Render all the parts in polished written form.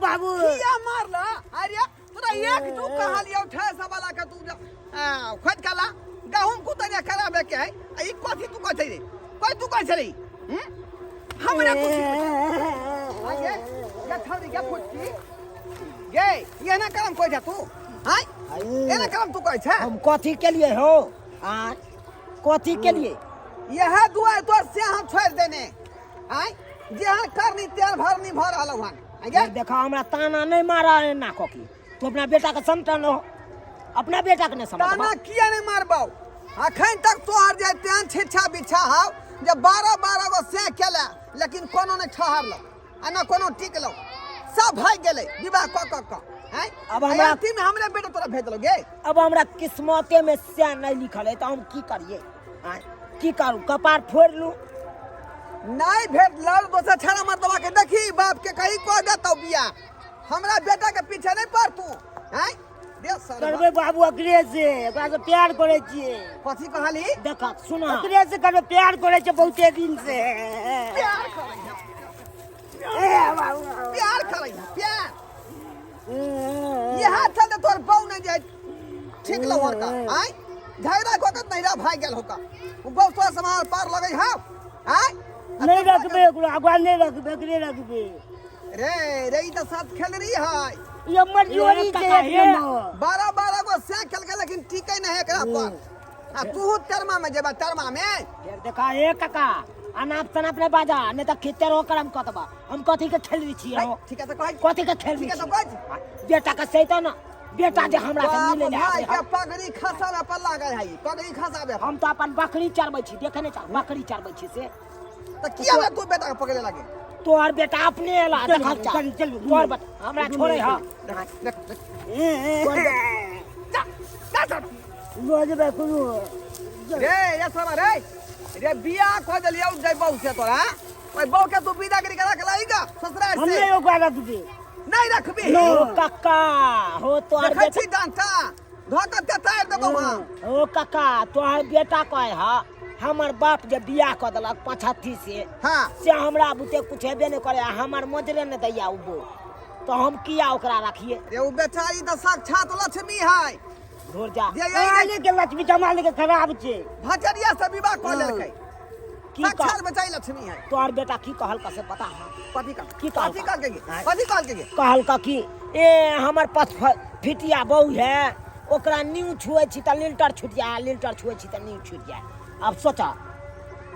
बाबू। किया मारला? अरे तोरा एक दू कहलियौ ठेस वाला के तू खोज के ला गहूम कुतरिया कराबे के है। आ ई कथी तू कहै रे? कथी तू कहै छली? हमरा तू आगे गे छौरी गे फुटकी गे, एना करम कहै छे तू? आय एना करम तू कहै छे? हम कथी के लिए हो? आ कथी के लिए? यह दुआर तोर से हम छोड़ देने। आय जेहन करनी तेहन भरनी भऽ रहल हन। आगे देखा हमरा ताना नहीं मारा है ना कोकी, तू अपना बेटा के समटन हो, अपना बेटा के नहीं समझ। ताना किया नहीं मारबौ? अखन तक तोहर जे तेहन छिच्छा बिच्छा हाव जे 12 12 गो से केला, लेकिन कोनो नहीं ठहरलो आ ना कोनो टिकलो, सब भाग गेलै विवाह क क क। आँय? अब हमरा- आ अंतिम में हमरे बेटा तोरा भेज देलौ गे। अब हमरा किस्मते में से नहीं लिखल है तो हम की करिए? आँय? की करू, कपार फोड़ लू? नहीं भेट लड़ दोसर छाड़ा मर्दवा के देखी बाप के कहीं कह देतौ बियाह, हमरा बेटा के पीछे नहीं पड़ तू। आँय? दे सरवा। करबै बाबू अकरे से, ओकरा से प्यार करै छियै। कथी कहली? देख सुन, अकरे से करबै, प्यार करै छियै बहुते दिन से। प्यार करै है, ए बाबू, प्यार करै है, प्यार। यहाँ चलते तोर बहू नहीं जाए ठीक लवर का। आँय? झगड़ा कऽ के नैरा भागि गेल होका, ओ बहू तोरा समार पार लगै हौ? आँय? नहीं रखबे ओकरा, ओकरा नहीं रखबे, एकरे रखबे। रे रे ई तऽ साथ खेल रही है। ई हमर जोड़ी छै एक नंबर। 12 12 गो से खेल के लेकिन टिकै नहीं है एकरा पर। आ तू तरमा में जेबा, तरमा में। फिर देखा ए काका, अनाप शनाप नहीं बाजा, नहीं तो खेते रहो करम कतबा। हम कथी के खेल रही छियै हो? ठीक है तो कहै। कथी के खेल रही ठीक है तो छियै? कहै। बेटा के सही तो ना, बेटा जे हमरा से बाप मिले ले भाई आबै के है। पगड़ी खसाबे पर लागल है, पगड़ी खसाबे। हम तो अपन बकरी चरबै छी, देखे नहीं चल, बकरी चरबै छी से। तऽ किया बे तू बेटा के पकड़े लागे? तोहर बेटा अपने एला, चल, देखल चल। चल, चल, तोहर बेटा हमरा छोड़े हा। देख, देख, देख। जा, जा, जा। लऽ जेबै कोनो। रे, ये सब रे। रे, बियाह कऽ देलियौ जै बहू से तोरा। ओहि बहू के तू विदागरी करा के लाइगा ससुराल हम से। नहीं ओकरा रखबे। नहीं रखबी। हो काका, हो तोहर देखै बेटा। छी डांटा। धऽ कऽ तेतारि देबौ हम। हो काका, तोहर बेटा कहै हा हमर बाप जे बियाह कऽ देलक पछत्ती से, हाँ। से हमरा बुते कुछ हेबे नहीं करे, हमर मोजरे नहीं दैया उ बो, तो हम किया ओकरा रखिए? रे, उ बेचारी तऽ साक्षात लक्ष्मी है। घोर जा। जे यही मालिक के लक्ष्मी जमाने के खराब छै। भचरिया से विवाह कऽ लेलकै। की कह- साक्षात बेचारी लक्ष्मी है। तोहर बेटा की कहलक से पता है? कथी कह? की कहलका? कथी कहलकै गे? कथी कहलकै गे? कहलक कि ए हमर पथ फिटिया बहू है, ओकरा नींव छुए छी तऽ लिल्टर छूटि जाय, लिल्टर छुए छी तऽ नींव छूटि जाय। आब सोचऽ,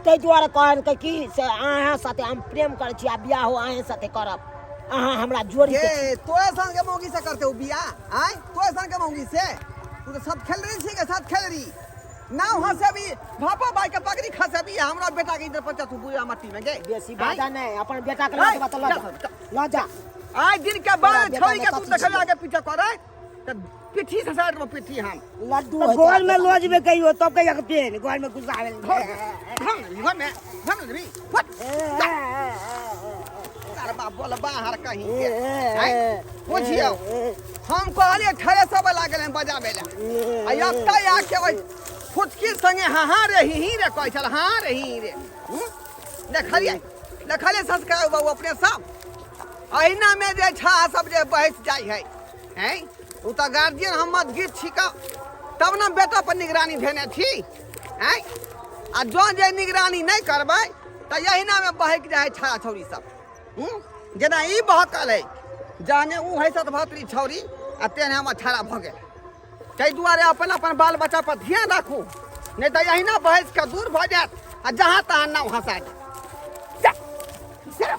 ताहि दुआरे कहलकै कि से अहाँ साथे हम प्रेम करै छी आ बियाहो अहें साथे करब, अहाँ हमरा जोड़ी के छी। गे तोरे संग के मौगी से करते हो बियाह? आय तोरे संग के मौगी से तू तो सब खेल रही छी के साथ खेल रही ना हंसेबी, भापा भाई के पगड़ी खसेबी, हमरा बेटा के इधर पर तू बुरा मट्टी में गे। बेसी बाजा नहीं, अपन बेटा के लऽ जेबा तऽ लऽ जा, लऽ जा। आइ दिन के बाद बेटा छोड़ी के ने तू कथी देखल छियै? आगे पीछे करे त पिट्ठी से साइड में पिट्ठी हम लड्डू तऽ होइत घर में रहत। लऽ जेबै कहियो तब कहिया के पेन घर में घुसाबै। घर में घर में घर में भी फट तार बाप बोल बाहर कहीं के हैं? बुझियौ हम कहलिए ठरे सब लागल हैं बजाबे ला, आ एतऽ आके ओहि फुचकी संगे हाँ हाँ रे ही ही रे कहै छल, हाँ रे ही रे। देखलिए देखलिए संस्कार बाबू अपने सब अहिना में जे छा सब जे बहस जाइ है हैं, उ तऽ गार्जियन हम मत छिका तब ने बेटा पर निगरानी धेने छी हैं, आ जँ जे निगरानी नहि करबै तऽ एहिना में बहक जाइ है छाड़ा छौड़ी सब। जेना ई बहकल है जाने उ है सतभत्री छौड़ी आ तेहने हमर छाड़ा भऽ गेल। ताहि दुआरे अपन अपन बाल बच्चा पर ध्यान राखू, नहि तऽ एहिना बहस के दूर भऽ जायत आ जहाँ तहाँ नाव हँसा देत। जा, जा।